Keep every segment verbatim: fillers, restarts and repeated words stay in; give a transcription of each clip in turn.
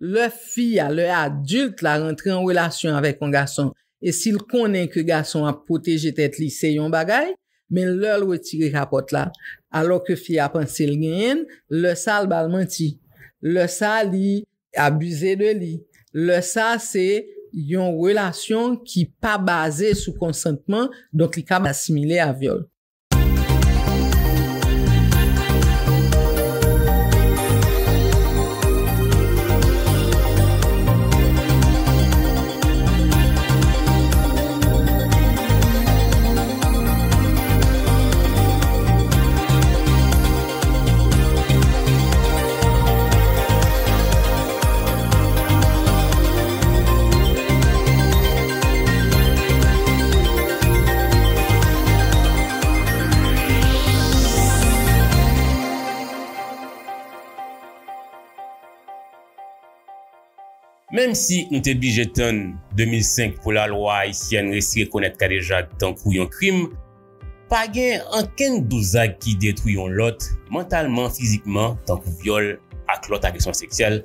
Lè fi a, lè adilt la rantre an relasyon avèk yon gason, e si l konnen ke gason an ap pwoteje tèt li, se yon bagay, men lè l retire kapòt la, alò ke fi a panse l genyen l, lè sa a l ba l manti. Lè sa a li abize de li. Lè sa a se yon relasyon ki pa baze sou konsantman, donk li ka asimile a vyòl. Menm si nou te blije tann de mil senk pou lalwa ayisyèn resi rekonèt kadejak tankou yon krim, pa gen ankenn douz zak ki detwi yon lòt mantalman, fizikman, tankou vyòl ak lòt agresyon seksyèl,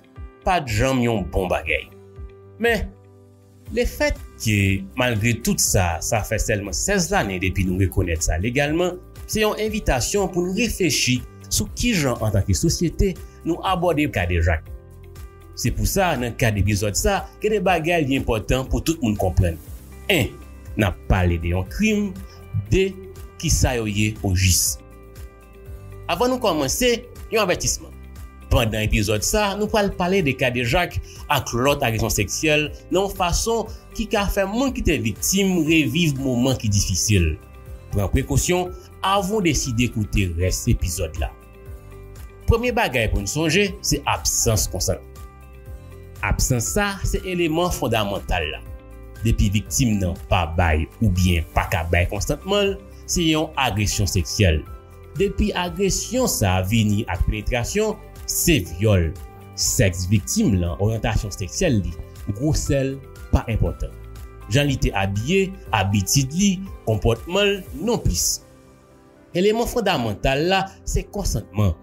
pa t janm yon bon bagay. Men, lefètke, malgre tout sa, sa fè sèlman sèz lane depi nou rekonèt sa legalman, se yon envitasyon pou n reflechi sou kijan, antanke sosyete, nou abòde kadejak. Se pou sa, nan kad epizòd sa, gen de bagay li enpòtan pou tout moun konprann. En, n ap pale de yon krim. De, kisa yo ye ojis. Avan nou kòmanse, yon avètisman. Pandan epizòd sa, nou pral pale de kadejak ak lòt agresyon seksyèl nan yon fason ki ka fè moun ki te viktim reviv moman ki difisil. Pran prekosyon avan w deside koute rès epizòd la. Premye bagay pou n sonje, se absans konsantman. Absans sa, se eleman fondamantal la. Depi viktim nan pa bay oubyen pa ka bay konsantman l, se yon agresyon seksyèl. Depi agresyon sa a vini ak penetrasyon, se vyòl. Sèks viktim lan, oryantasyon seksyèl li, gwosè l, pa enpòtan. Jan li te abiye, abitid li, konpòtman l, nonplis. Eleman fondamantal la, se konsantman.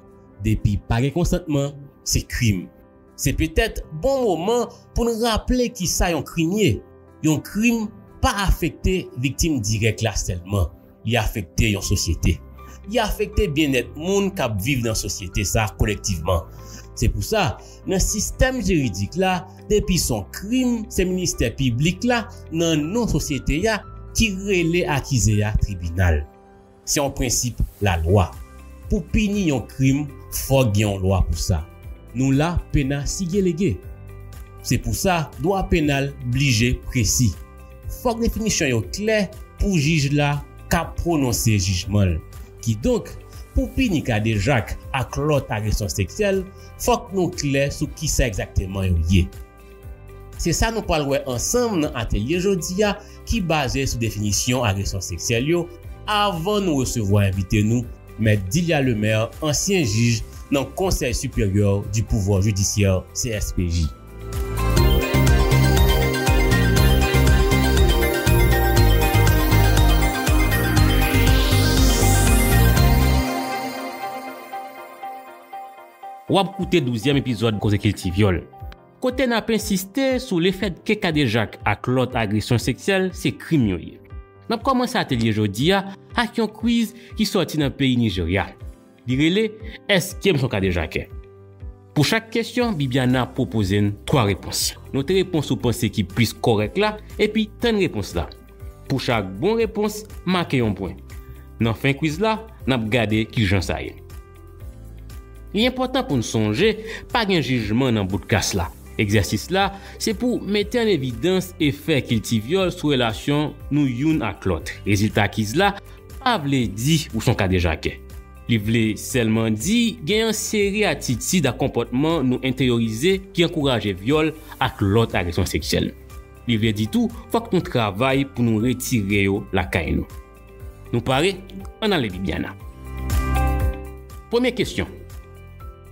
Depi pa gen konsantman, se krim. Se petèt bon moman pou n raple kisa yon krim ye. Yon krim pa afekte viktim dirèk la sèlman. Li afekte yon sosyete. Li afekte byennèt moun k ap viv nan sosyete sa kolektivman. Se pou sa, nan sistèm jiridik la, depi s on krim, se ministè piblik la, nan non sosyete a, ki rele akize a tribinal. Se yon prensip lalwa. Pou pini yon krim, fòk gen yon lwa pou sa. Nou la, pena sige lege. Se pou sa, dwa penal blije presi. Fòk definisyon yo klè pou jij la ka pwononse jijman l. Kidonk, pou pini kadejak ak lòt agresyon seksyèl, fòk nou klè sou kisa egzakteman yo ye. Se sa nou pral wè ansanm nan atelye jodi a ki baze sou definisyon agresyon seksyèl yo avan nou resevwa envite nou, Mèt Dilia Lemaire, ansyen jij nan Conseil Supérieur du Pouvoir Judiciaire, C S P J. W ap koute douzyèm epizòd Koze Kilti Vyòl, kote n ap ensiste sou lefètke kadejak ak lòt agresyon seksyèl se krim yo ye. N ap kòmanse atelye jodi a ak yon kwiz ki sòti nan peyi Nijerya. Li rele, Èske m s on kadejakè? Pou chak kesyon, Bibiana pwopoze n twa repons. Note repons ou panse ki plis kòrèk la, epi tann repons la. Pou chak bon repons, make yon pwen. Nan fen kwiz la, n ap gade kijan sa ye. Li enpòtan pou n sonje, pa gen jijman nan bout kas la. Egzèsis la, se pou mete an evidans efè kilti vyòl sou relasyon nou youn ak lòt. Rezilta kiz la pa vle di ou s on kadejakè. Li vle sèlman di gen yon seri atitid ak konpòtman nou enteryorize ki ankouraje vyòl ak lòt agresyon seksyèl. Li vle di tou, fòk nou travay pou nou retire yo lakay nou. Nou pare? Ann ale Bibiana. Premye kesyon.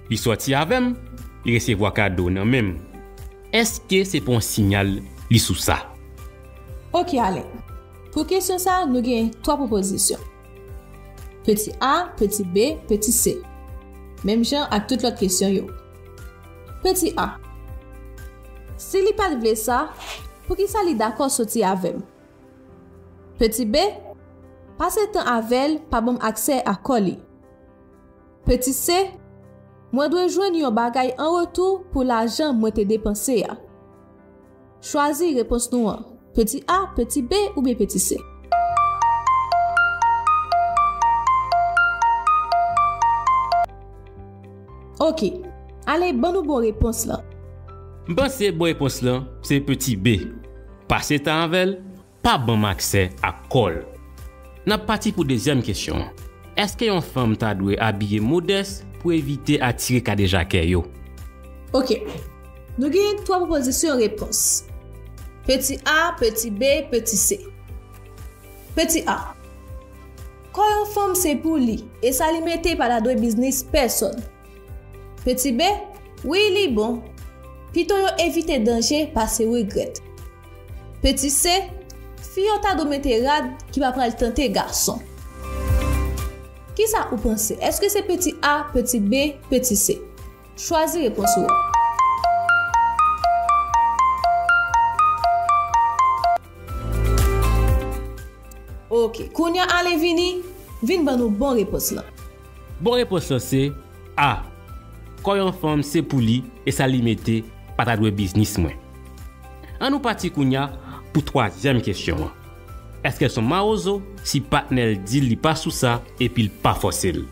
Li sòti avè m, li resevwa kado nan men m. Èske se pa yon siyal li sou sa? Oke, ale. Pou kesyon sa, nou gen twa pwopozisyon. Peti A, peti B, peti C. Menm jan ak tout lòt kesyon yo. Peti A. Si li pa t vle sa, poukisa li dakò soti avè m? Peti B, pase tan avè l pa ban m aksè a kò li. Peti C, mwen dwe jwenn yon bagay an retou pou lajan mwen te depanse a. Chwazi repons nou an, peti A, peti B oubyen peti C. Ok, ale ban nou bon repons lan. M panse bon repons lan se peti B. Pase tan avè l, pa ban m aksè ak kò l. N ap pati pou dezyèm kesyon an. Èske yon fanm ta dwe abiye modès pou evite atire kadejakè yo? Ok, nou gen twa pwopozisyon repons. Peti A, peti B, peti C. Peti A. Kò yon fanm se pou li, e sa li mete pa ta dwe biznis pèsonn. Peti B, wi li bon. Pito yo evite danje pase regrèt. Peti C, fi yo ta dwe mete rad ki pa pral tante gason. Kisa ou panse? Èske se peti A, peti B, peti C? Chwazi repons ou an. Ok, kounye a ale vini, vin ban nou bon repons lan. Bon repons lan se A. Kò yon fanm se pou li e sa li mete pa ta dwe biznis mwen. Ann nou pati kounye a pou twazyèm kesyon an. Èske l se yon mawozo si patnè l di l li pa sou sa epi l pa fòse l?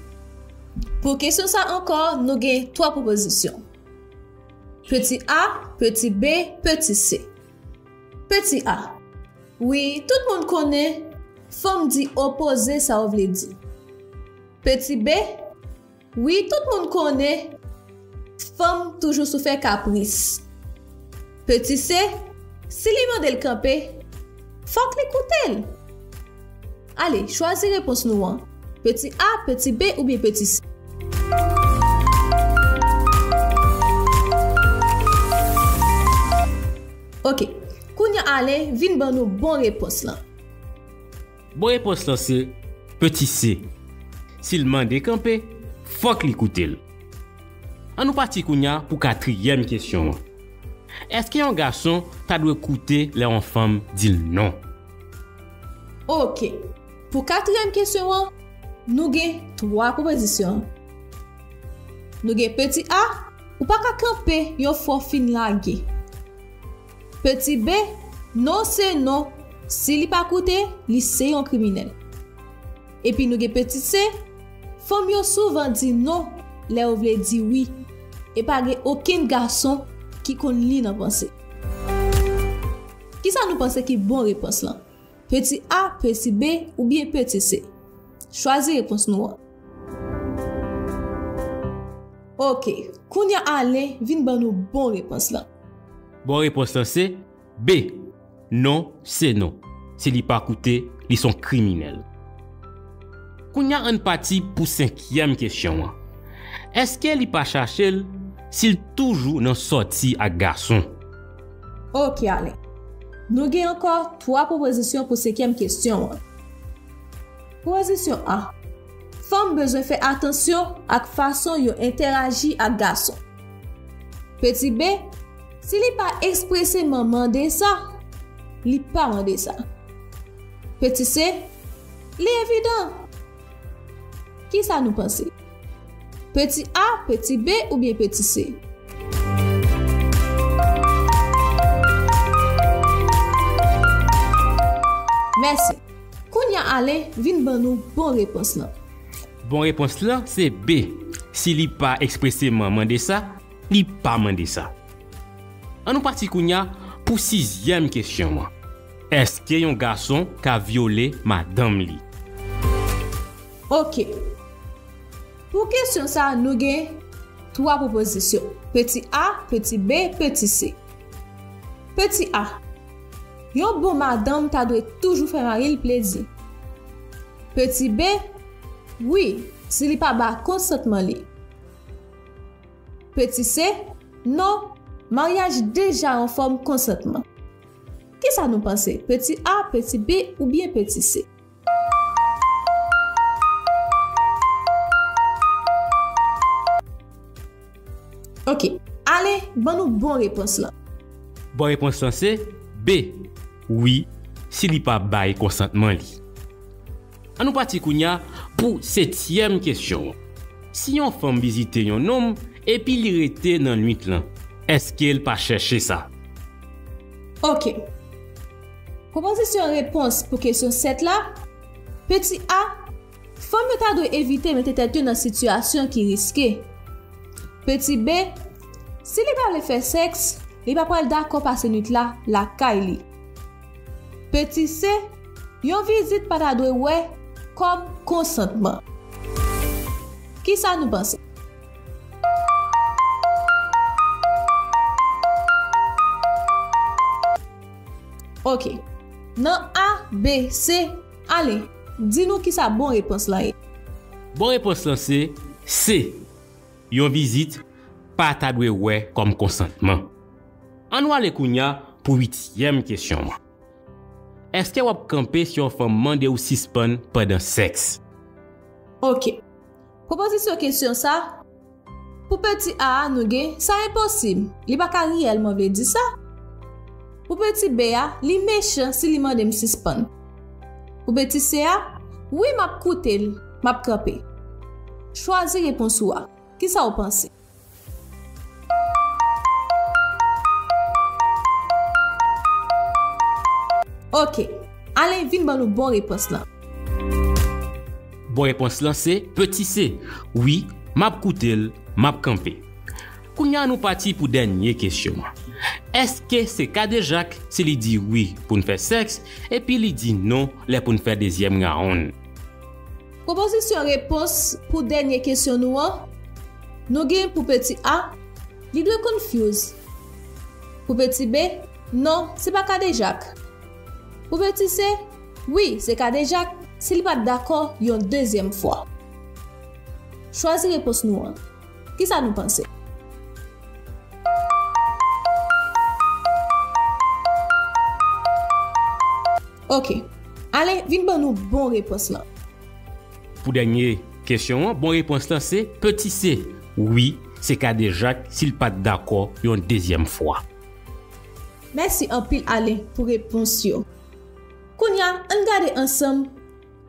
Pou kesyon sa ankò, nou gen twa pwopozisyon. Peti A, peti B, peti C. Peti A. Wi, tout moun konnen, fanm di opoze sa w vle di. Peti B. Wi, tout moun konnen, fanm toujou sou fè kapris. Peti C, si li mande l kanpe, fòk li koute l. Ale, chwazi repons nou an. Peti A, peti B oubyen peti C? Ok, kounye a ale, vin ban nou bon repons lan. Bon repons lan se peti C. Si l mande kanpe, fòk li koute l. Ann nou pati kounye a pou katriyèm kesyon an. Èske yon gason ta dwe koute lè yon fanm di l non? Ok. Pou katriyèm kesyon an, nou gen twa pwopozisyon. Nou gen peti A, ou pa ka kanpe yon fwa w fin lage. Peti B, non se non, si li pa koute, li se yon kriminèl. Epi nou gen peti C, fanm yo souvan di non lè yo vle di wi, e pa gen okenn gason ki konn li nan panse. Kisa nou panse ki bon repons lan? Peti A, peti B oubyen peti C? Chwazi repons nou an. Ok, kounye a ale vin ban nou bon repons lan. Bon repons lan se B. Non se non. Si li pa koute, li se yon kriminèl. Kounye a ann pati pou senkyèm kesyon an. Èske li pa chache l si l toujou nan sòti ak gason? Ok ale. Nou gen ankò twa pwopozisyon pou senkyèm kesyon an. Pwopozisyon A. Fanm bezwen fè atansyon ak fason yo entèraji ak gason. Peti B, si li pa ekspreseman mande sa, li pa mande sa. Peti C, li evidan. Kisa nou panse? Peti A, peti B oubyen peti C? Mèsi. Kounye a ale, vin ban nou bon repons lan. Bon repons lan se B. Si li pa ekspreseman mande sa, li pa mande sa. Ann nou pati kounye a pou sizyèm kesyon an. Èske yon gason ka vyole madanm li? Ok. Pou kesyon sa, nou gen twa pwopozisyon. Peti A, peti B, peti C. Peti A. Yon bon madanm ta dwe toujou fè mari l plezi. Peti B. Wi, si li pa ba konsantman li. Peti C. Non, maryaj deja yon fòm konsantman. Kisa nou panse? Peti A, peti B oubyen peti C? Ok, ale, ban nou bon repons lan. Bon repons lan se B. Wi, si li pa bay konsantman li. An nou pati kounye a pou setyèm kesyon an. Si yon fanm vizite yon nonm epi li rete nan nuit lan, èske l pa chèche sa? Ok. Pwopozisyon repons pou kesyon sèt la. Peti A, fanm yo ta dwe evite mete tèt yo nan sitiyasyon ki riske. Peti B, si li pa vle fè sèks, li pa pral dakò pase nuit la lakay li. Peti C, yon vizit pa ta dwe wè kòm konsantman. Kisa nou panse? Ok. Nan A, B, C, ale, di nou kisa bon repons lan ye. Bon repons lan se C. Yon vizit pa ta dwe wè kòm konsantman. An nou ale kounye a pou uityèm kesyon an. Èske w ap kanpe si yon fanm mande w sispann pandan sèks? Ok. Pwopozisyon kesyon sa, pou peti A a nou gen sa enposib, li pa ka reyèlman vle di sa. Pou peti B a, li mechan si li mande m sispann. Pou peti C a, wi m ap koute l, m ap kanpe. Chwazi repons ou a. Kisa w panse? Ok, ale vin ban nou bon repons lan. Bon repons lan se peti C. Wi, m ap koute l, m ap kanpe. Kounye a nou pati pou dènye kesyon an. Èske se kadejak si li di wi pou n fè sèks epi li di non lè pou n fè dezyèm rawonn? Pwopozisyon repons pou dènye kesyon nou an, nou gen pou peti A, li dwe confuse. Pou peti B, non, se pa kadejak. Pou peti C, wi, se kadejak si li pa t dakò yon dezyèm fwa. Chwazi repons nou an. Kisa nou panse? Ok, ale vin ban nou bon repons lan. Pou dènye kesyon an, bon repons lan se peti C. Wi, se kadejak si l pa t dakò yon dezyèm fwa. Mèsi anpil Alen pou repons yo. Kounye a, ann gade ansanm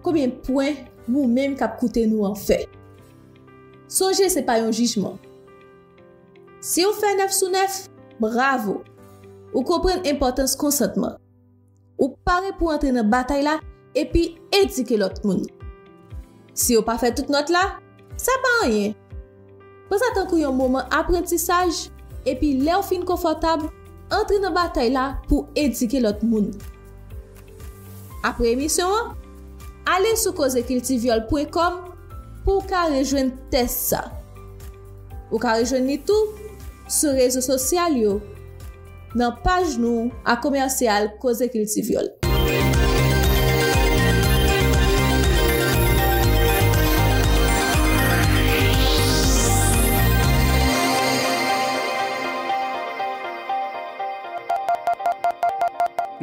konbyen pwen ou menm k ap koute nou an fè. Sonje se pa yon jijman. Si w fè nèf sou nèf, bravo! Ou konprann enpòtans konsantman. Ou pare pou antre nan batay la epi edike lòt moun. Si w pa fè tout nòt la, sa pa anyen. Pran sa tankou yon moman aprantisaj, epi lè w fin konfòtab, antre nan batay la pou edike lòt moun. Apre emisyon an, ale sou kozekiltivyòl pwen kòm pou w ka rejwenn tès sa. Ou ka rejwenn li tou sou rezo sosyal yo, nan paj nou a komèsyal Koze Kilti Vyòl.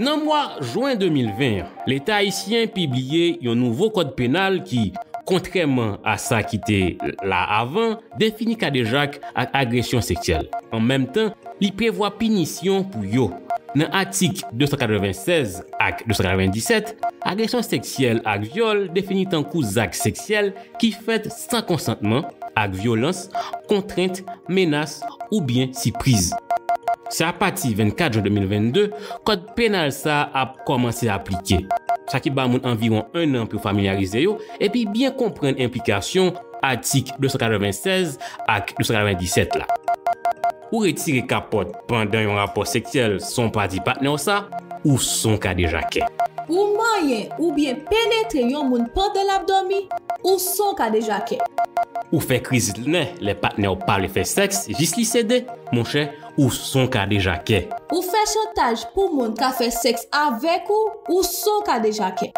Nan mwa jen de mil ven an, Leta ayisyen pibliye yon nouvo kòd penal ki, kontrèman a sa ki te la avan, defini kadejak ak agresyon seksyèl. An menm tan, li prevwa pinisyon pou yo. Nan atik de san katrevennsèz ak de san katrevenndisèt, agresyon seksyèl ak vyòl defini tankou zak seksyèl ki fèt san konsantman, ak vyolans, kontrent, menas oubyen sipriz. Se apati vennkat jen de mil vennde, kòd penal sa a ap kòmanse aplike. Sa ki ba moun anviwon en an pou yo familyarize yo epi byen konprann enplikasyon atik de san katrevennsèz ak de san katrevenndisèt la. Ou retire kapòt pandan yon rapò seksyèl san w pa di patnè w sa, ou s on kadejakè. Ou manyen oubyen penetre yon moun pandan l ap dòmi, ou s on kadejakè. Ou fè kriz nè lè patnè w pa vle fè sèks, jis li sede, monchè, ou s on kadejakè. Ou fè chantaj pou moun ka fè sèks avèk ou, ou s on kadejakè.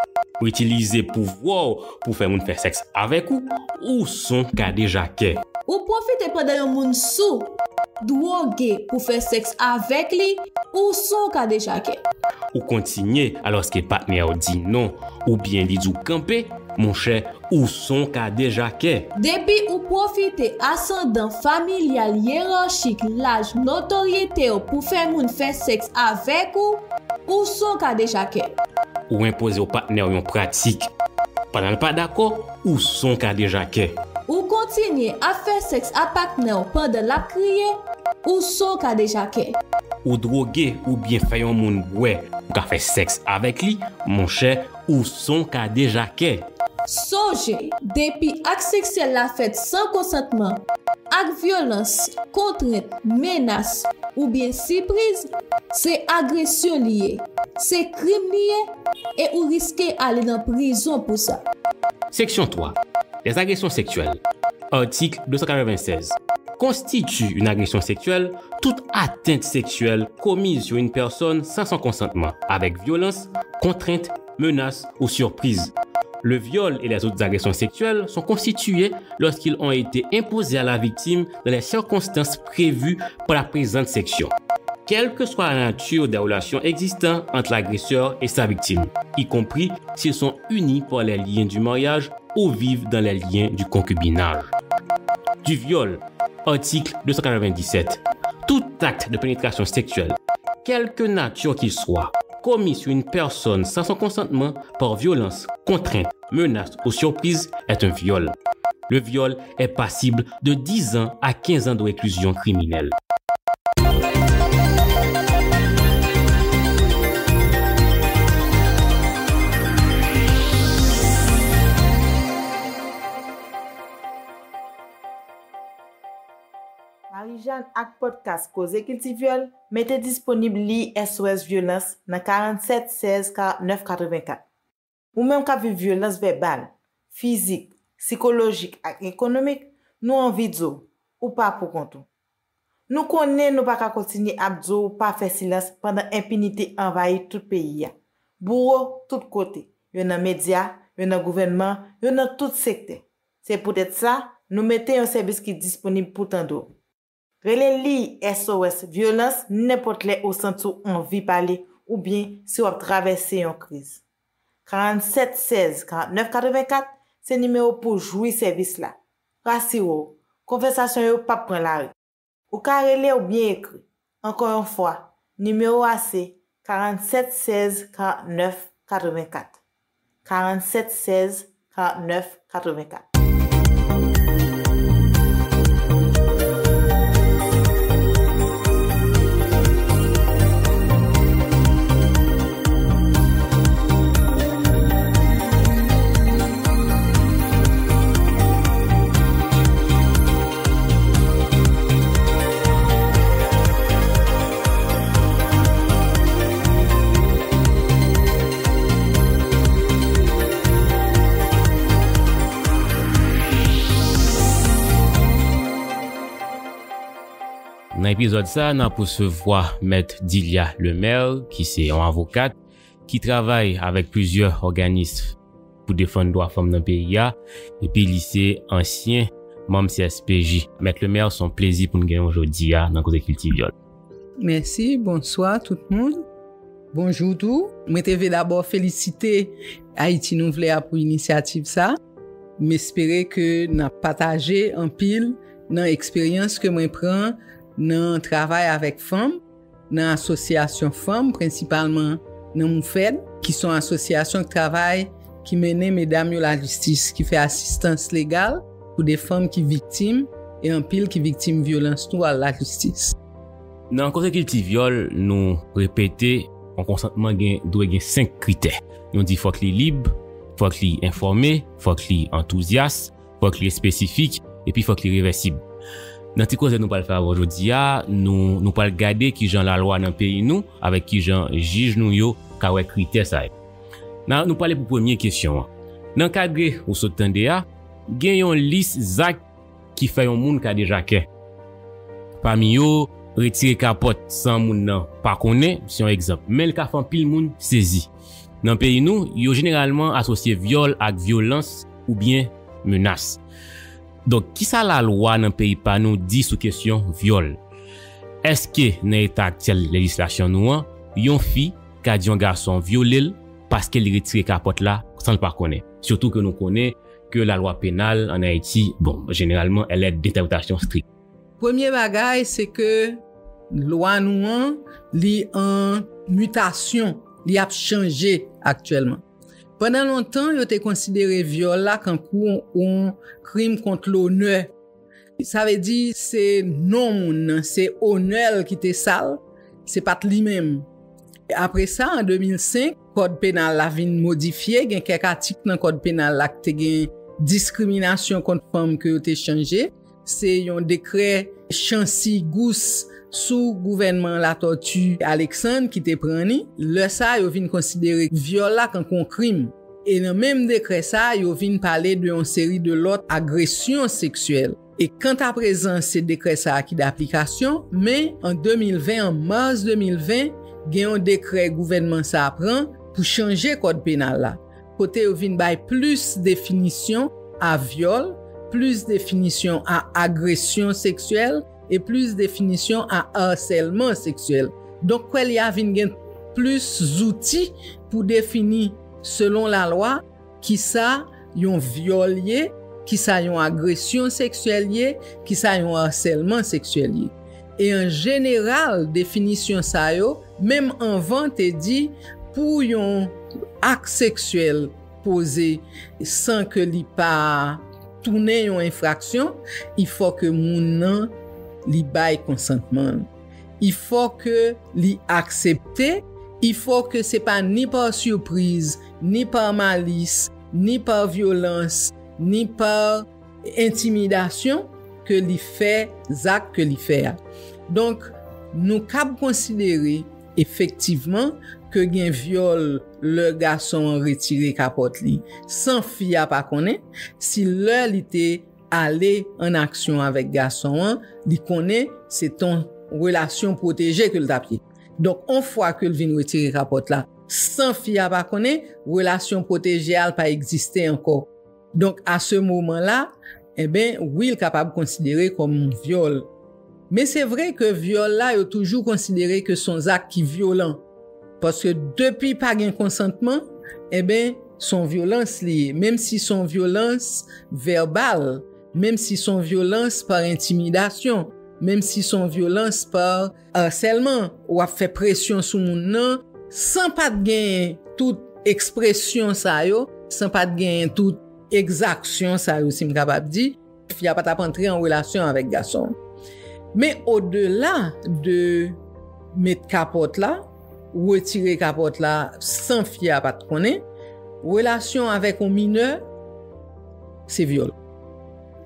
Ou itilize pouvwa w pou fè moun fè sèks avèk ou, ou s on kadejakè. Ou pwofite pandan yon moun sou, dwoge pou fè sèks avèk li, ou s on kadejakè. Ou kontinye alòske patnè w di non oubyen li di w kanpe, Monchè, ou s on kadejakè. Depi ou pwofite asandan familyal, yerachik, laj, notoryete w pou fè moun fè sèks avèk ou, ou s on kadejakè. Ou enpoze w patnè w yon pratik. Pandan l pa dakò, ou s on kadejakè. Ou kontinye ap fè sèks ak patnè w pandan l ap kriye, ou s on kadejakè. Ou dwoge oubyen fè yon moun bwè pou w ka fè sèks avèk li, monchè, ou s on kadejakè. Sonje, depi ak seksyèl la fèt san konsantman, ak vyolans, kontrent, menas, oubyen sipriz, se agresyon li ye, se krim li ye, e ou riske ale nan prizon pou sa. Seksyon twa. Les agressions sexuelles. Article deux cent quatre-vingt-seize. Constitue une agression sexuelle toute atteinte sexuelle commise sur une personne sans son consentement, avec violence, contrainte, menace ou surprise. Le viol et les autres agressions sexuelles sont constituées lorsqu'ils ont été imposés à la victime dans les circonstances prévues par la présente section. Quelle que soit la nature des relations existant entre l'agresseur et sa victime, y compris s'ils sont unis par les liens du mariage ou vivent dans les liens du concubinage. Du viol, article deux cent quatre-vingt-dix-sept. Tout acte de pénétration sexuelle, quelque nature qu'il soit, commis sur une personne sans son consentement par violence, contrainte, menace ou surprise est un viol. Le viol est passible de dix ans à quinze ans de réclusion criminelle. Marijàn ak pòdkas Koze Kilti Vyòl mete disponib liy S O S Vyolans nan karanntsèt sèz karantnèf katrevenkat. Ou menm k ap viv vyolans vèbal, fizik, sikolojik ak ekonomik, nou anvi di w, ou pa poukont ou. Nou konnen nou pa ka kontinye ap di w pa fè silans pandan enpinite anvayi tout peyi a. Bouwo tout kote, yo nan medya, yo nan gouvènman, yo nan tout sektè. Se poutèt sa, nou mete yon sèvis ki disponib pou tande w. Rele liy S O S Vyolans nenpòt lè ou santi w anvi pale oubyen si w ap travèse yon kriz. Karanntsèt sèz karantnèf katrevenkat se nimewo pou jwi sèvis la. Rasire w, konvèsasyon yo p ap pran lari. Ou ka rele oubyen ekri. Ankò yon fwa, nimewo a se karanntsèt sèz karantnèf katrevenkat. Karanntsèt sèz karantnèf katrevenkat. Nan epizòd sa, n ap resevwa Mèt Dilia Lemaire, ki se yon avokat ki travay avèk plizyè òganis pou defann dwa fanm nan peyi a, epi li se ansyen manm C S P J. Mèt Lemaire, se yon plezi pou n genyen w jodi a nan Koze Kilti Vyòl. Mèsi, bonswa tout moun. Bonjou tou. Mwen te vle dabò felisite Ayiti Nouvle a pou inisyativ sa. M espere ke n ap pataje anpil nan eksperyans ke mwen pran nan travay avèk fanm, nan asosyasyon fanm, prensipalman nan MOUFED, ki se yon asosyasyon k travay, ki mennen medam yo lajistis, ki fè asistans legal pou de fanm ki viktim, e anpil ki viktim vyolans tou al lajistis. Nan Koze Kilti Vyòl, nou repete, yon konsantman gen, dwe gen senk kritè. Nou di fòk li lib, fòk li enfòme, fòk li antouzyas, fòk li espesifik, epi fòk li revèsib. Nan ti koze nou pral fè avè w jodi a, nou, nou pral gade kijan lalwa nan peyi nou, avèk kijan jij nou yo ka wè kritè sa yo. Nan, nou pale pou premye kesyon an. Nan kad ou sot tande a, gen yon lis zak ki fè yon moun kadejakè. Pami yo, retire kapòt san moun nan pa konnen, se yon egzanp, men l ka fè anpil moun sezi. Nan peyi nou, yo jeneralman asosye vyòl ak vyolans oubyen menas. Donk, kisa lalwa nan peyi pa nou di sou kesyon vyòl? Èske nan eta aktyèl lejislasyon nou an, yon fi ka di yon gason vyole l paske li retire kapòt la san l pa konnen. Sitou ke nou konnen ke lalwa penal ann Ayiti, bon, jeneralman, elle est d'interprétation stricte. Premye bagay, se ke lwa nou an, li an mitasyon, li ap chanje aktyèlman. Pandan lontan, yo te konsidere vyòl la kankou yon krim kont lonè. Sa vle di, se non moun nan, se onè l ki te sal, se pa t li menm. Apre sa, an de mil senk, kòd penal la vin modifye, gen kèk atik nan kòd penal la ki te gen diskriminasyon kont fanm ke yo te chanje. Se yon dekrè Chancy Gousse sou gouvènman Latortue Alexandre ki te pran li. Lè sa a, yo vin konsidere vyòl la kankou yon krim. E nan menm dekrè sa a, yo vin pale de yon seri de lòt agresyon seksyèl. E kanta prezan, se dekrè sa a ki daplikasyon, men an de mil ven, an mas de mil ven, gen yon dekrè gouvènman sa a pran pou chanje kòd penal la, kote yo vin bay plis definisyon a vyòl, plis definisyon a agresyon seksyèl e plis definisyon a asèlman seksyèl. Donk, kwè li a vin gen plis zouti pou defini, selon lalwa, kisa yon vyòl ye, kisa yon agresyon seksyèl ye, kisa yon asèlman seksyèl ye. E an jeneral, definisyon sa yo, menm anvan, te di pou yon ak seksyèl poze san ke li pa tounen yon enfraksyon, il faut que moun nan li bay konsantman l. Il faut que li aksepte, il faut que se pa ni pa sipriz, ni pa malis, ni pa vyolans, ni pa entimidasyon ke li fè zak ke li fè a. Donk, nou kab konsidere efektivman ke gen vyòl lè gason an retire kapòt li san fi a pa konnen, si lè li te ale an aksyon avèk gason an, li konnen se t on relasyon pwoteje ke l t ap ye. Donk, on fwa ke l vin retire kapòt la, san fi a pa konnen, relasyon pwoteje a l pa egziste ankò. Donk, a se moman la, enben, wi, l kapab konsidere kòm yon vyòl. Men se vre ke vyòl la, yo toujou konsidere ke s on zak ki vyolan. Paske depi pa gen konsantman, enben, s on vyolans li ye. Menm si s on vyolans vèbal, menm si s on vyolans pa entimidasyon, menm si s on vyolans pa asèlman, w ap fè presyon sou moun nan, san pa t genyen tout ekspresyon sa yo, san pa t genyen tout egzaksyon sa yo, si m kapab di, fi a pa t ap antre an relasyon avèk gason an. Men odela de met kapòt la, retire kapòt la san fi a pa t konnen, relasyon avèk yon minè, se vyòl.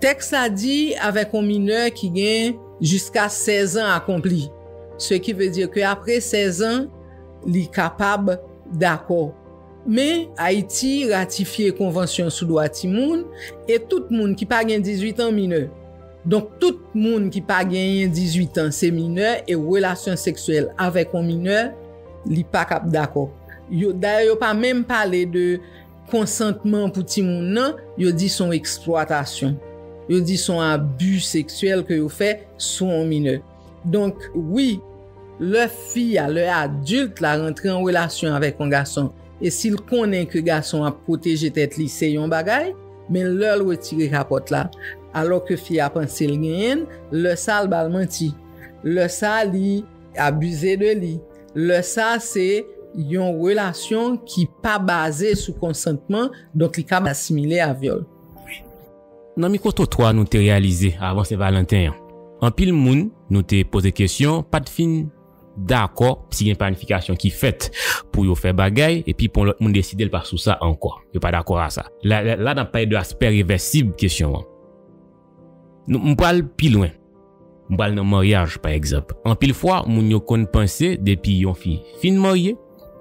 Tèks la di avèk yon minè ki gen jiska sèz an akonpli. Ce qui veut dire que apre sèz an, li kapab dakò. Men, Ayiti ratifye Konvansyon sou Dwa Timoun e tout moun ki pa gen dizuit an minè. Donk, tout moun ki pa genyen dizuit an se minè e relasyon seksyèl avèk yon minè, li pa kab dakò. Yo, dayè, yo pa menm pale de konsantman pou timoun nan, yo di s on eksplwatasyon. Yo di s on abi seksyèl ke yo fè sou yon minè. Donk, wi, lè fi a, lè adilt la rantre an relasyon avèk yon gason, e si l konnen ke gason ap pwoteje tèt li, se yon bagay, men lè l retire kapòt la, alò ke fi a panse l genyen l, lè sa l ba l manti. Lè sa li abize de li. Lè sa se yon relasyon ki pa baze sou konsantman, donk li ka asimile a vyòl. Nan mikwo twotwa nou te reyalize avan Sen Valanten an, anpil moun nou te poze kesyon pa t fin dakò si gen planifikasyon ki fèt pou yo fè bagay, epi pou yon lòt moun deside l pa sou sa ankò. Yo pa dakò a sa. La, la, la n ap pale de aspè revèsib kesyon an. Nou, m pral pi lwen. M pral nan maryaj, pa egzanp. Anpil fwa, moun yo konn panse depi yon fi fin marye,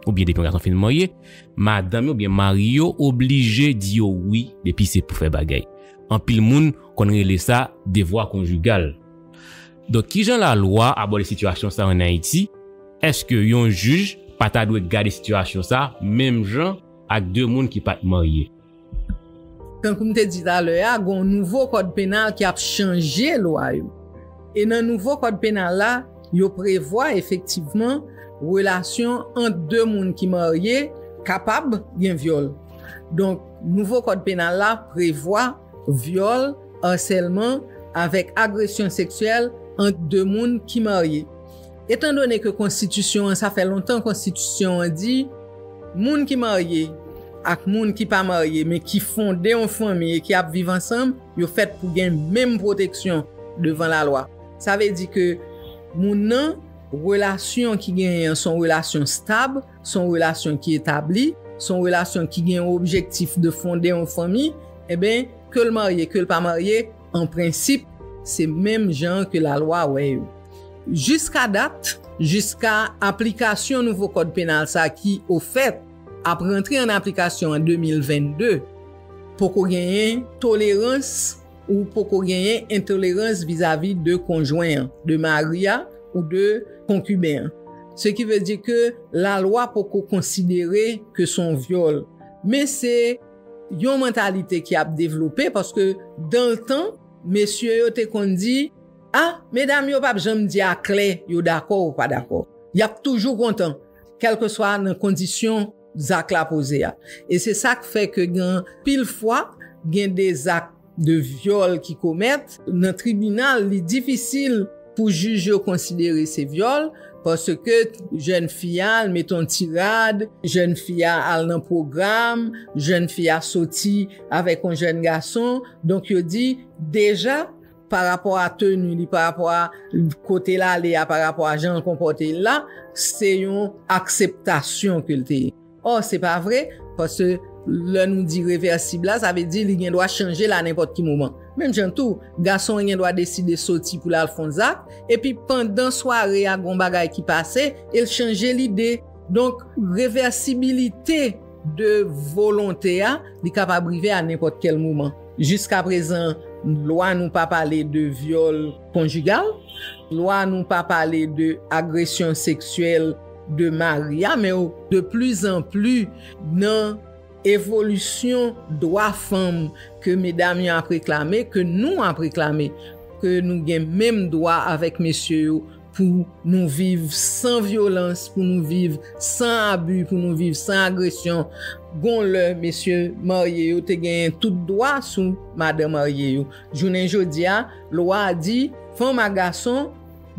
oubyen depi yon gason fin marye, madanm yo oubyen mari yo oblije di yo wi depi se pou fè bagay. Anpil moun konn rele sa devwa konjigal. Donk, kijan lalwa abòde sitiyasyon sa ann Ayiti? Èske yon jij pa ta dwe gade sitiyasyon sa menm jan ak de moun ki pa t marye? Tankou m te di talè a, gen yon nouvo kòd penal ki ap chanje lwa yo. E nan nouvo kòd penal la, yo prevwa efektivman relasyon ant de moun ki marye kapab gen vyòl. Donk, nouvo kòd penal la prevwa vyòl, asèlman avèk agresyon seksyèl ant de moun ki marye. Etan done ke konstitisyon an, sa fè lontan konstitisyon an di, moun ki marye ak moun ki pa marye, men ki fonde yon fanmi e ki ap viv ansanm, yo fèt pou gen menm pwoteksyon devan lalwa. Sa vle di ke moun nan, relasyon ki genyen an se yon relasyon stab, se yon relasyon ki etabli, se yon relasyon ki gen yon objektif de fonde yon fanmi, enben, ke l marye, ke l pa marye, an prensip, se menm jan ke lalwa wè yo. Jiska dat, jiska aplikasyon nouvo kòd penal sa ki, ofèt, ap rantre an aplikasyon an de mil vennde, poko genyen tolerans ou poko genyen entolerans vizavi de konjwen an, de mari a ou de konkiben an. Se ki vle di ke lalwa poko konsidere ke se yon vyòl. Men se yon mantalite ki ap devlope paske dan le tan, mesye yo te konn di, a, medam yo p ap janm di aklè yo dakò ou pa dakò. Y ap toujou kontan, kèlkeswa nan kondisyon zak la poze a. E se sa k fè ke gen anpil fwa, gen de zak de vyòl ki komèt nan tribinal, li difisil pou jij yo konsidere se vyòl, paske jèn fi a al met yon ti rad, jèn fi a al nan pwogram, jèn fi a soti avèk yon jèn gason. Donk, yo di, deja, pa rapò a teni li, pa rapò a kote l ale a, pa rapò a jan l konpòte l la, se yon akseptasyon ke l te ye. Ò, se pa vre, paske lè nou di revèsib la, sa vle di li gen dwa chanje l a nenpòt ki moman. Menm jan tou, gason an gen dwa deside soti pou l al fè yon zak, epi pandan sware a, gen yon bagay ki pase, e l chanje lide. Donk, revèsibilite de volonte a, li kapab rive a nenpòt kèl moman. Jiska prezan, lwa nou pa pale de vyòl konjigal, lwa nou pa pale de agresyon seksyèl de mari a, men de plizanpli nan evolisyon dwa fanm ke medam yo ap reklame, ke nou ap reklame, ke nou gen menm dwa avèk mesye yo pou nou viv san vyolans, pou nou viv san abi, pou nou viv san agresyon. Gon lè, mesye marye yo te genyen tout dwa sou madan marye yo. Jounen jodi a, lwa a di, fanm ak gason,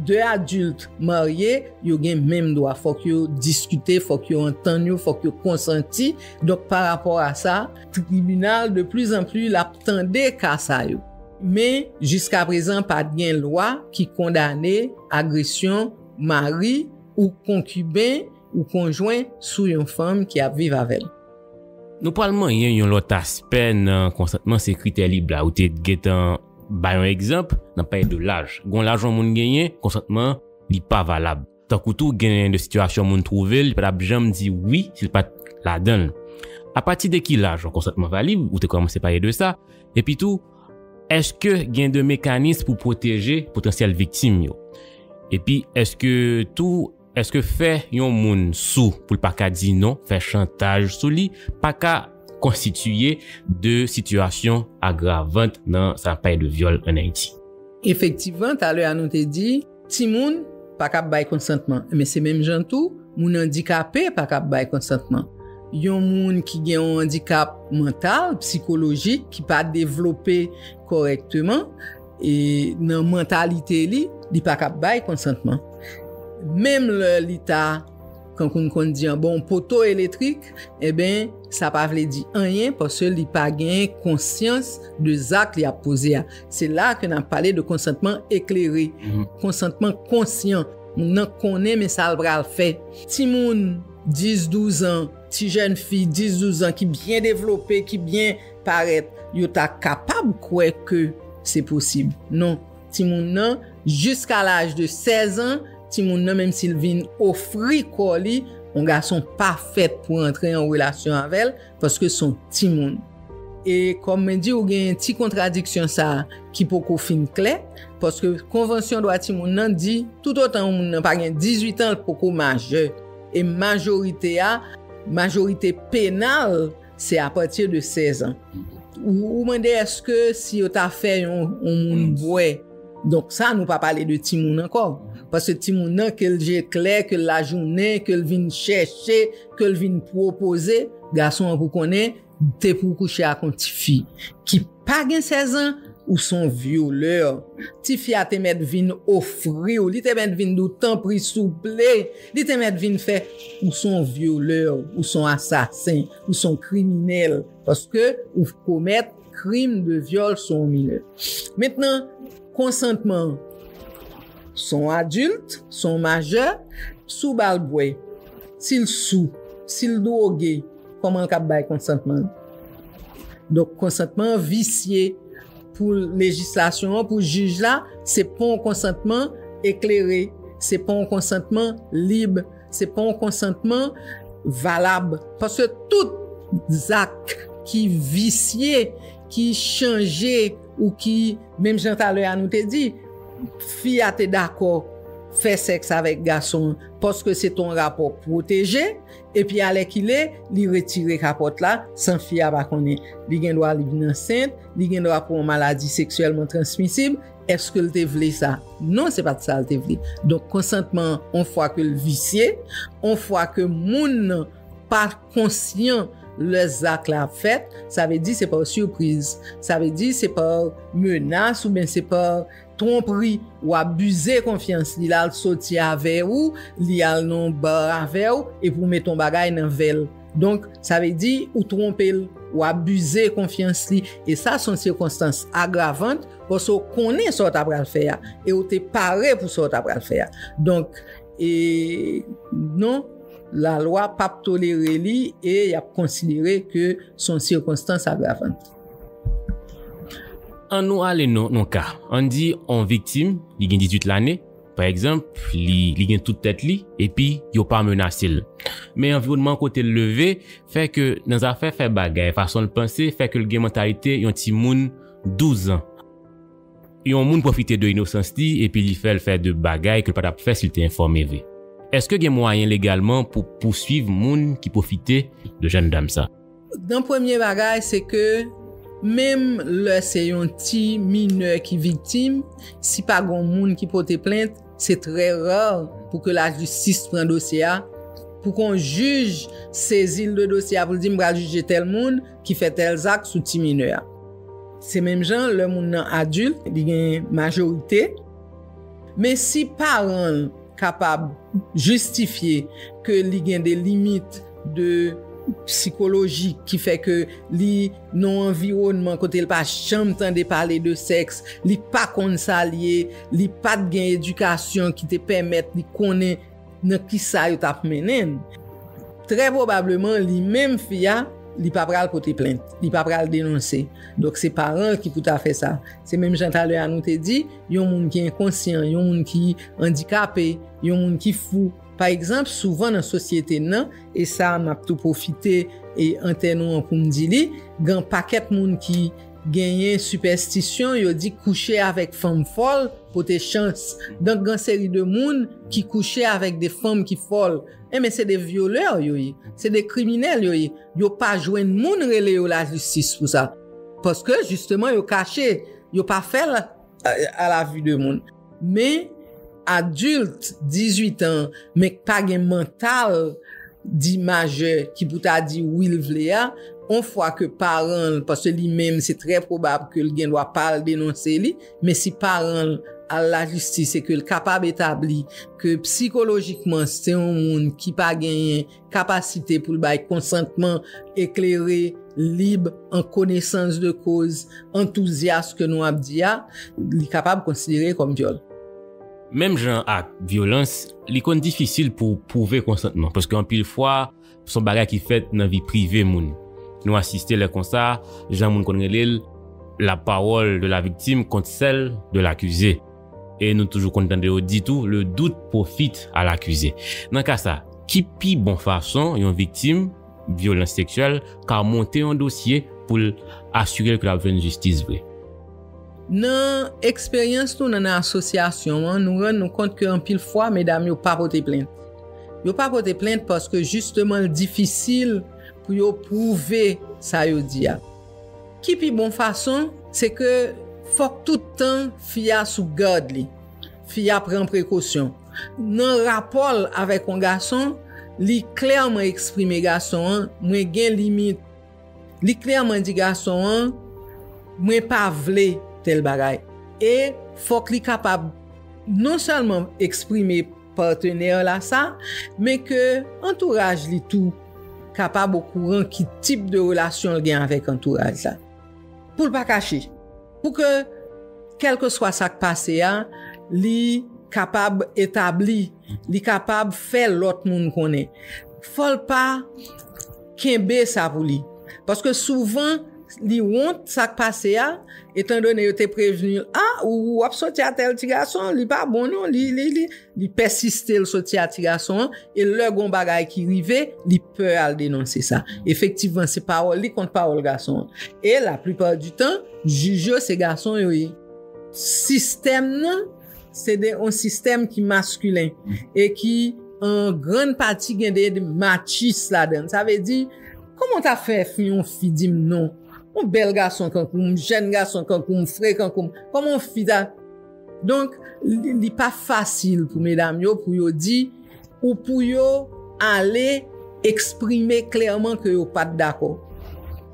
de adilt marye, yo gen menm dwa. Fòk yo diskite, fòk yo antann yo, fòk yo konsanti. Donk, pa rapò a sa, tribinal, de pli zan pli, l ap tande ka sa yo. Men, jiska prezan, pa t gen lwa ki kondane agresyon mari ou konkiben ou konjwen sou yon fanm ki ap viv avè l. Nou pral manyen yon lòt aspè nan konsantman, se kritè lib la. Ou te gentan bay yon egzanp, n ap pale de laj. Gon laj yon moun genyen, konsantman li pa valab. Tankou tou, gen de sitiyasyon moun twouve l, li pa t ap janm di wi si l pa t ladan l. Apati de ki laj yon konsantman valib? Ou te kòmanse pale de sa. Epi tou, èske gen de mekanis pou pwoteje potansyèl viktim yo? Epi, èske tou, èske fè yon moun sou pou l pa ka di non, fè chantaj sou li, pa ka konstitiye de sitiyasyon agravant nan sa n ap pale de vyòl ann Ayiti? Efektivman, talè a nou te di, timoun pa kab bay konsantman. Men se menm jan tou, moun andikape pa kab bay konsantman. Yon moun ki gen yon andikap mantal, sikolojik, ki pa devlope kòrèkteman, e nan mantalite li, li pa kab bay konsantman. Menm lè li ta, kankou n konn di anba yon poto eletrik, enben, sa pa vle di anyen, paske li pa gen konsyans de zak li ap poze a. Se la ke n ap pale de konsantman eklere, konsantman konsyan. Moun nan konnen men sa l pral fè. Timoun dis, douz an, ti jèn fi dis, douz an ki byen devlope, ki byen parèt, yo ta kapab kwè ke se posib. Non, timoun nan, jiska laj de sèz an, timoun nan, menm si l vin ofri kò li, yon gason pa fèt pou rantre an relasyon avè l, paske se yon timoun. E kòm mwen di w, gen ti kontradiksyon sa a ki poko fin klè, paske Konvansyon Dwa Timoun nan di, toutotan yon moun nan pa gen dizuit an, l poko majè. E majorite a, majorite penal, se apati de sèz an. Ou, ou mande èske si yo ta fè yon, yon moun bwè. Donk sa, nou pa pale de timoun ankò. Paske timoun nan, ke l je klè, ke l lajounen, ke l vin chèche, ke l vin pwopoze, gason an pou konnen, te pou kouche ak yon tifi ki pa gen sèz an, ou se yon vyolè. Tifi a te mèt vin ofri w, li te mèt vin di w, tanpri, souple, li te mèt vin fè, ou se yon vyolè, ou se yon asasen, ou se yon kriminèl, paske ou komèt krim de vyòl sou yon minè. Mentnan, konsantman, se yon adilt, se yon majè, si w ba l bwè, si l sou, si l dwoge, kòman l k ap bay konsantman l? Donk, konsantman an visye pou lejislasyon an, pou jij la, se pa yon konsantman eklere, se pa yon konsantman lib, se pa yon konsantman valab. Paske tout zak ki visye, ki chanje, ou ki, menm jan talè a nou te di, fi a te dakò fè sèks avèk gason an, paske se te yon rapò pwoteje, epi alèkile, li retire kapòt la, san fi a pa konnen. Li gen dwa li vin ansent, li gen dwa pou yon maladi seksyèlman transmisib. Èske l te vle sa? Non, se pa t sa l te vle. Donk, konsantman an, yon fwa ke l visye, yon fwa ke moun nan pa konsyan lè zak la ap fèt, sa vle di se pa sipriz. Sa vle di se pa menas oubyen se pa twonpri, ou abize konfyans li, l al soti avè ou, li al nan yon ba avè w, epi w mete yon bagay nan vè l. Donk, sa vle di ou twonpe l, ou abize konfyans li, e sa se yon sikonstans agravant, paske w konnen sa w ta pral fè a, e w te pare pou sa w ta pral fè a. Donk, e non, lalwa p ap tolere li e y ap konsidere ke se yon sikonstans agravant. Ann nou ale nan yon ka. Ann di yon viktim, li gen dizuit lane, pa egzanp, li, li gen tout tèt li, epi yo pa menase l. Men anviwònman kote l leve fè ke nan zafè fè bagay, fason l panse, fè ke l gen mantalite yon timoun douz an. Yon moun pwofite de inosans li epi li fè l fè de bagay ke l pa t ap fè si l te enfòme vre. Èske gen mwayen legalman pou pouswiv moun ki pwofite de jèn dam sa? Nan premye bagay, se ke menm lè se yon ti minè ki viktim, si pa gen yon moun ki pote plent, se trè ra pou ke lajistis pran dosye a, pou ke yon jij sezi l de dosye a pou l di, "M pral jije tèl moun ki fè tèl zak sou ti minè a." Se menm jan lè moun nan adilt, li gen majorite. Men si paran l kapab jistifye ke li gen de limit de sikolojik ki fè ke li nan yon anviwònman kote l pa janm tande pale de sèks, li pa konn sa l ye, li pa t gen edikasyon ki te pèmèt li konnen nan kisa yo t ap mennen l. Trè pwobableman, li menm fi a, li pa pral pote plent, li pa pral denonse. Donk, se paran l ki pou ta fè sa. Se menm jan talè a nou te di, yon moun ki enkonsyan, yon moun ki andikape, yon moun ki fou. Pa egzanp, souvan nan sosyete n nan, e sa m ap tou pwofite e antèn ou an pou m di li, gen pakèt moun ki genyen sipèstisyon, yo di kouche avèk fanm fòl pote chans. Donk, gen seri de moun ki kouche avèk de fanm ki fòl. Enben, se de vyolè yo ye, se de kriminèl yo ye. Yo pa jwenn moun rele yo lajistis pou sa. Paske, jisteman, yo kache, yo pa fè l a, a la vi de moun. Men, adilt, dizuit an, men k pa gen mantal di majè ki pou ta di wi l vle a, yon fwa ke paran l, paske li menm, se trè pwobab ke l gen dwa pa al denonse li, men si paran l al lajistis e ke l kapab etabli ke sikolojikman se yon moun ki pa genyen kapasite pou l bay konsantman eklere, lib, an konesans de koz, antouzyas ke nou ap di a, li kapab konsidere kòm vyòl. Menm jan ak vyolans, li konn difisil pou pwouve konsantman, paske anpil fwa, se yon bagay ki fèt nan vi prive moun. Nou asiste lè konsa, jan moun konn rele l, la parole de la victime contre celle de l'accusé. E nou toujou konn tande yo di tou, le doute profite à l'accusé. Nan ka sa, ki pi bon fason yon viktim vyolans seksyèl ka monte yon dosye pou l asire l ke l ap jwenn jistis vre? Nan eksperyans nou nan, nan asosyasyon an, nou rann nou kont ke anpil fwa, medam yo pa pote plent. Yo pa pote plent paske jisteman l difisil pou yo pwouve sa yo di a. Ki pi bon fason, se ke fòk tout tan fi a sou gad li. Fi a pran prekosyon. Nan rapò l avèk yon gason, li klèman eksprime gason an, mwen gen limit. Li klèman di gason an, mwen pa vle tèl bagay. E fòk li kapab non sèlman eksprime patnè la sa, men ke antouraj li tou kapab okouran ki tip de relasyon l gen avèk antouraj la. Pou l pa kache. Pou ke, kèlkeswa sa k pase a, li kapab etabli, li kapab fè lòt moun konnen. Fò l pa kenbe sa pou li. Paske souvan, li wont sa k pase a, etandone yo te prevni l, a, ou w ap soti a tèl ti gason, li pa bon non, li, li, li, li pèsiste l soti a ti gason an, e lè gon bagay ki rive, li pè al denonse sa. Efektivman, se pawòl li kont pawòl gason an. E laplipa di tan, jij yo se gason yo ye. Sistèm nan, se de yon sistèm ki maskilen e ki an grann pati gen de matchis ladan l. Sa vle di, kòman w ta fè fi yon fi di m non? Yon bèl gason kankou m, jèn gason kankou m, fre kankou m. Kòman yon fi ta... Donk, li, li pa fasil pou medam yo, pou yo di, ou pou yo ale eksprime klèman ke yo pa t dakò.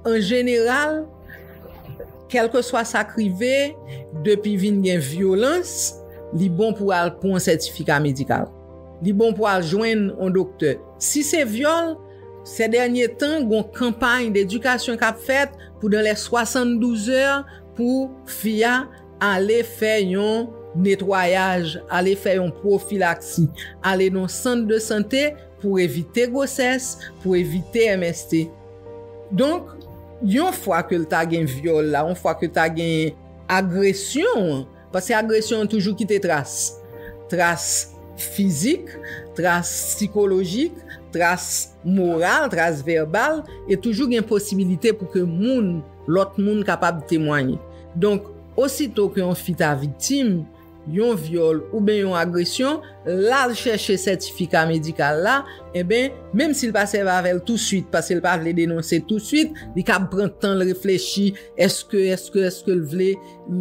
An jeneral, kèlkeswa sa k rive, depi vin gen vyolans, li bon pou al pran yon sètifika medikal. Li bon pou al jwenn yon doktè. Si se vyòl, sè dènye tan, gon kanpay dedikasyon k ap fèt pou dans les soixante-douze heures pou fi a ale fè yon netwayaj, ale fè yon pwofilaksi, ale nan sant de sante pou evite gwosès, pou evite M S T. Donk, yon fwa ke l ta gen vyòl la, yon fwa ke l ta gen agresyon an, paske agresyon an toujou kite tras. Tras fizik, tras sikolojik, tras moral, tras vèbal, e toujou gen posibilite pou ke moun, lòt moun kapab temwaye. Donk, osito ke yon fi ta viktim yon vyòl oubyen yon agresyon, l al chèche sètifika medikal la, enben, menm si l pa sèvi avè l touswit, paske l pa vle denonse touswit, li ka pran tan l reflechi, èske, èske, èske l vle,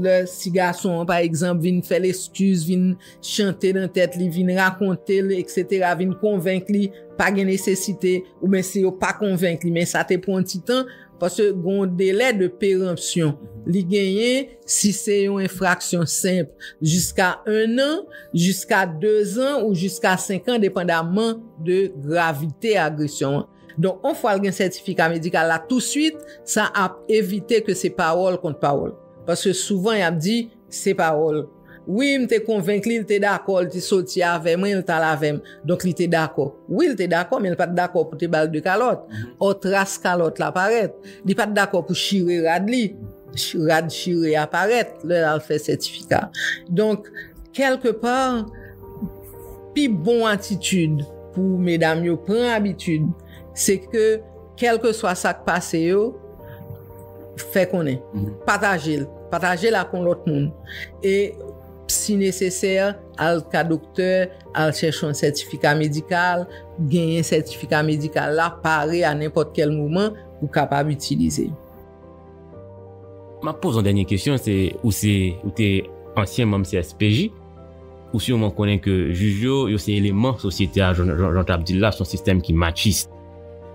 lè si gason an, pa egzanp, vin fè l eskiz, vin chante nan tèt li, vin rakonte l, etsetera, vin konvenk li, pa gen nesesite, oubyen si yo pa konvenk li, men sa te pran yon ti tan, paske gen yon delè de peranpsyon. Li genyen, si se yon enfraksyon senp, jiska en an, jiska de zan ou jiska senk an, depandamman de gravite agresyon an. Donk, yon fwa l gen sètifika medikal la touswit, sa ap evite ke se pawòl kont pawòl. Paske souvan, y ap di, se pawòl. Wi, m te konvenk li, l te dakò, l te soti avè mwen, l t al avè m. Donk, li te dakò. Wi, l te dakò, men l pa t dakò pou te ba l de kalòt. Ò, tras kalòt la parèt. Li pa t dakò pou chire rad li. Ch-, rad chire a parèt lè l al fè sètifika. Donk, kèlkepa, pi bon atitid pou medam yo pran abitid, se ke kèlkeswa sa k pase yo, fè konnen. Pataje l. Pataje l ak yon lòt moun. E si nesesè, al ka doktè, al chèche yon sètifika medikal, genyen sètifika medikal la, pare a nenpòt kèl moman, ou kapab itilize. M ap poze yon dènye kesyon, se, ou se, ou te ansyen manm C S P J, ou siman konnen ke jij yo, yo se eleman sosyete a, jan, jan, jan w t ap di l la, se yon sistèm ki matchis.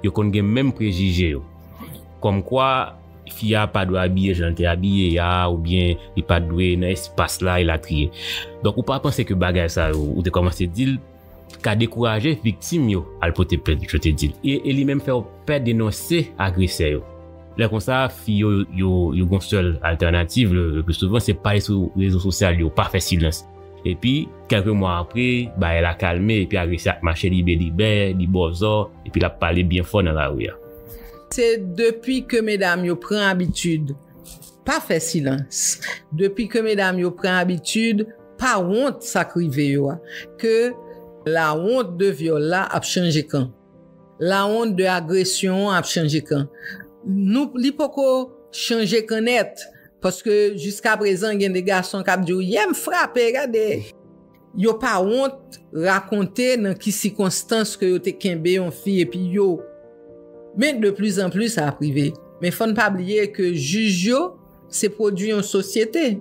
Yo konn gen menm prejije yo. Kòmkwa, fi a pa dwe abiye jan l te abiye a, oubyen li pa dwe nan espas la, elatriye. Donk, ou pa panse ke bagay sa yo, ou te kòmanse di l, ka dekouraje viktim yo al pote plent, jan w te di l. E, e li menm fè yo pè denonse agresè yo. Lè konsa, fi yo, yo, yo gon sèl altènativ, le, le pli souvan, se pale sou rezo sosyal yo, pa fè silans. Epi, kèlke mwa apre, bagay la kalme, epi agresè ap mache libe libè, li bòzò, epi l ap pale byen fò nan lari a. Se depi ke medam yo pran abitid pa fè silans, depi ke medam yo pran abitid pa wont sa k rive yo a, ke lawont de vyòl la ap chanje kan. Lawont de agresyon an ap chanje kan. Nou, li poko chanje kan nèt, paske jiskaprezan gen de gason k ap di w, yè m frape, gade. Yo pa wont rakonte nan ki sikonstans ke yo te kenbe yon fi epi yo. Men de pli zan pli sa ap rive. Men fò n pa bliye ke jij yo se pwodui yon sosyete.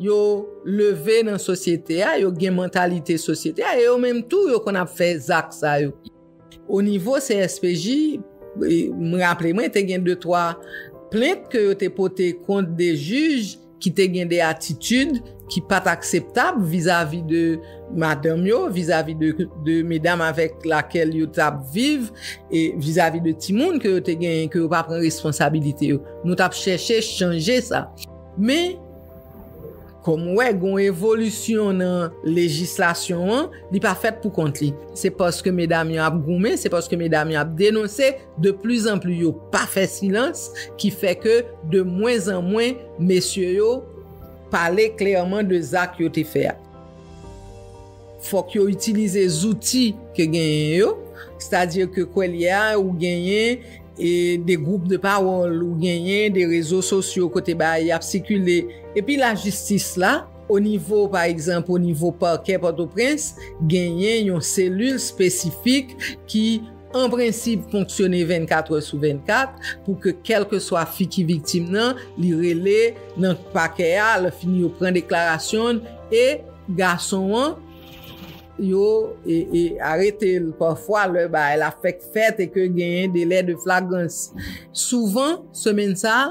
Yo leve nan sosyete a, yo gen mantalite sosyete a, e yo menm tou yo konn ap fè zak sa yo. O nivo C S P J, E, m raple mwen, te gen de twa plent ke yo te pote kont de jij ki te gen de atitid ki pa t akseptab vizavi de madanm yo, vizavi de, de medam avèk lakèl yo t ap viv, e vizavi de timoun ke yo te genyen, ke yo pa pran responsabilite yo. Nou t ap chèche chanje sa. Men, kòm w wè, gen yon evolisyon nan lejislasyon an, li pa fèt pou kont li. Se paske medam yo ap goumen, se paske medam yo ap denonse, de pli zan pli yo pa fè silans, ki fè ke de mwen zan mwen, mesye yo pale klèman de zak yo te fè a. Fòk yo itilize zouti ke genyen yo, sètadi ke kwè l ye a, ou genyen e de gwoup de pawòl, ou genyen de rezo sosyo kote bagay y ap sikile. Epi lajistis la, o nivo, pa egzanp, o nivo pakè Pòtoprens, genyen yon selil espesifik ki, an prensip, fonksyone vennkat è sou vennkat, pou ke kèlkeswa fi ki viktim nan, li rele nan pakè a, lè fini yo pran deklarasyon l, e gason an, yo, e, e, arete l pafwa lè bagay la fèk fèt e ke genyen delè de flagrans. Souvan, semèn sa a,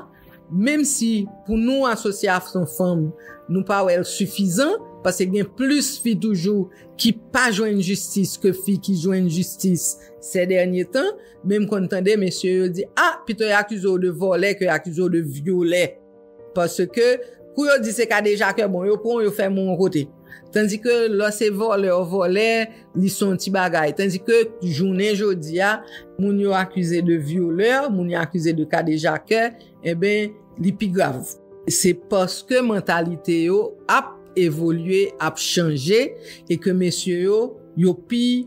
menm si pou nou, asosyasyon fanm, nou pa wè l sifizan, paske gen plis fi toujou ki pa jwenn jistis ke fi ki jwenn jistis sè dènye tan, men m konn tande mesye yo di, "A, pito y akize w de vòlè ke y akize w de vyolè." Paske, kou yo di se kadejakè, bon, yo pran w, yo fèmen w yon kote. Tandike, lè se vòlè, vòlè, li se yon ti bagay. Tandike, jounen jodi a, moun yo akize de vyolè, moun yo akize de kadejakè, enben, li pi grav. Se paske mantalite yo ap evolye, ap chanje, e ke mesye yo, yo pi,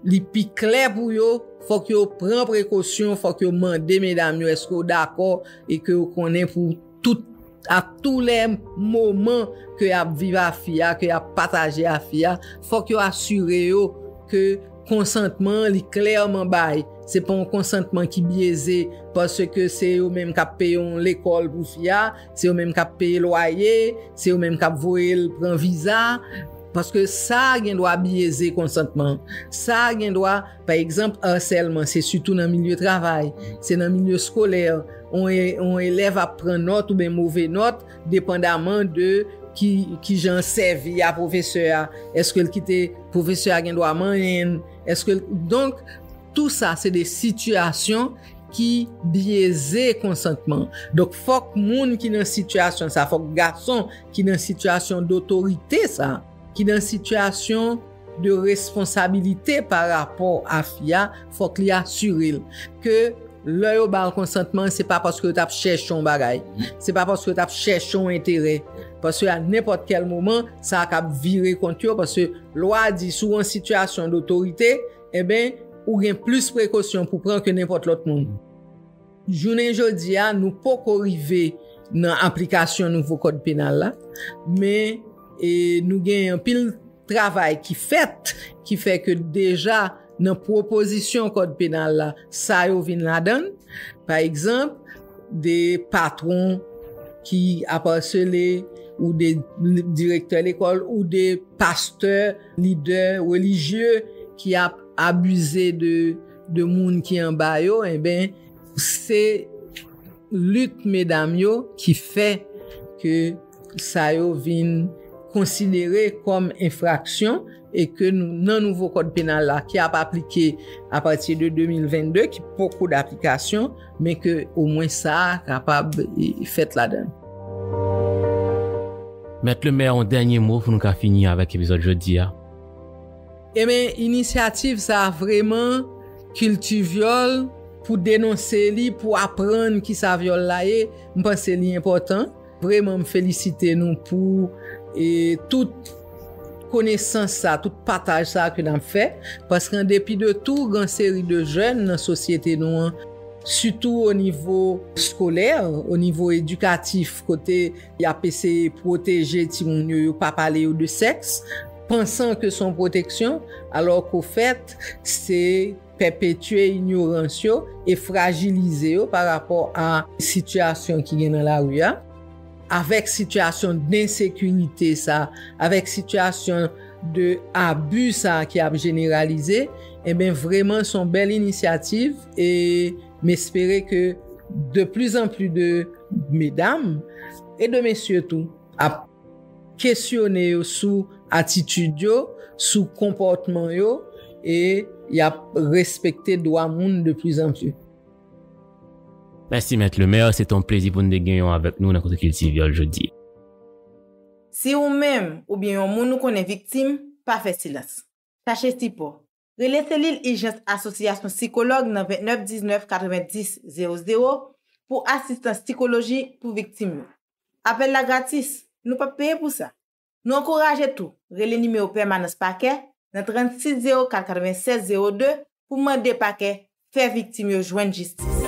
li pi klè pou yo, fòk yo pran prekosyon, fòk yo mande medam yo, èske w dakò, e ke yo konnen pou tout, a tou lè moman ke y ap viv a fi a, ke y ap pataje a fi a, fòk yo asire yo ke konsantman an li klèman bay. Se pa yon konsantman ki byeze, paske se yo menm k ap peye yon lekòl pou fi a, se yo menm k ap peye lwaye, se yo menm k ap voye l pran viza. Paske sa gen dwa byeze konsantman. Sa gen dwa, pa egzanp, asèlman, se sitou nan milye travay, se nan milye eskolè. On e-, on elèv ap pran nòt oubyen move nòt, depandaman de ki, ki jan sèvi a pwofesè a. Èske l kite pwofesè a gen dwa manyen l? Èske l, donk, tou sa, se de sitiyasyon ki byeze konsantman. Donk, fòk moun ki nan sitiyasyon sa, fòk gason ki nan sitiyasyon dotorite sa, ki nan sitiyasyon de responsabilite pa rapò a fi a, fòk li asire l ke lè yo ba l konsantman, se pa paske yo t ap chèche yon bagay. Se pa paske yo t ap chèche yon enterè. Paske a nenpòt kèl moman, sa a kab vire kont yo, paske lwa di, si w an sitiyasyon dotorite, enben, ou gen plis prekosyon pou pran ke nenpòt lòt moun. Jounen jodi a, nou poko rive nan aplikasyon nouvo kòd penal la, men, e, nou gen anpil travay ki fèt, ki fè ke deja nan pwopozisyon kòd penal la, sa yo vin ladan l. Pa egzanp, de patwon ki ap asele, ou de direktè lekòl, ou de pastè, lidè relijye ki ap abize de, de moun ki anba yo, enben, se lit medam yo ki fè ke sa yo vin konsidere kòm enfraksyon e ke nou, nan nouvo kòd penal la ki ap aplike apati de de mil vennde, ki poko daplikasyon, men ke omwen sa a kapab, e, fèt ladan l. Mèt Lemè, yon dènye mo pou nou ka fini avèk epizòd jodi a. Ebyen, inisyativ sa a vrèman kilti vyòl, pou denonse li, pou aprann kisa vyòl la ye, m panse li enpòtan. Vrèman, m felisite nou pou, e, tout konesans sa, tout pataj sa ke n ap fè, paske an depi de tou, gen seri de jèn nan sosyete nou an, sitou o nivo eskolè, o nivo edikatif, kote y ap eseye pwoteje timoun yo, yo pa pale yo de sèks, pansan ke se yon pwoteksyon, alò ke o fèt, se pèpetye inyorans yo e frajilize yo pa rapò a sitiyasyon ki gen nan lari a, avèk sitiyasyon d ensekirite sa, avèk sitiyasyon de abi sa ki ap jeneralize, enben, vrèman, se yon bèl inisyativ e M espere ke de plus en plus de medam e de mesye tou ap kesyone yo sou atitid yo, sou konpòtman yo, e y ap respekte dwa moun de plus en plus. Mèsi Mèt Lemè, se te yon plezi pou n te genyen w avèk nou nan Koze Kilti Vyòl jodi. Si ou menm oubyen yon moun ou konnen viktim, pa fè silans. Chache sipò. Rele selil ijans Asosyasyon Sikològ nan vennèf diznèf katrevenndis zewo zewo pou asistans sikolojik pou viktim yo. Apèl la gratis, nou p ap peye pou sa. Nou ankouraje tou rele nimewo pèmanans pakè nan trannsis zewo kat katrevennsèz zewo de pou mande pakè fè viktim yo jwenn jistis.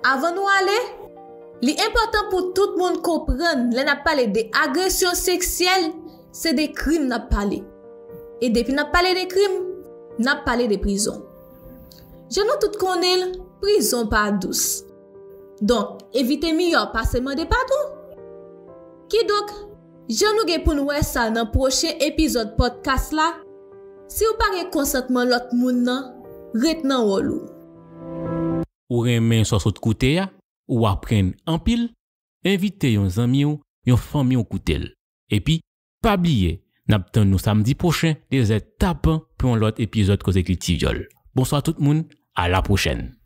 Avan nou ale, li enpòtan pou tout moun konprann lè n ap pale de agresyon seksyèl, se de krim n ap pale. E depi n ap pale de krim, n ap pale de prizon. Jan nou tout konnen l, prizon pa dous. Donk, evite miyò pase mande padon. Kidonk, jan nou gen pou n wè sa nan pwochen epizòd pòdkas la, si w pa gen konsantman lòt moun nan, ret nan wòl ou. Ou renmen sa w sot koute a? Ou aprann anpil? Envite yon zanmi w, yon fanmi w koute l. Epi, pa bliye, n ap tann nou samdi pwochen, de zè tapan, pou yon lòt epizòd Koze Kilti Vyòl. Bonswa tout moun, a la pwochèn.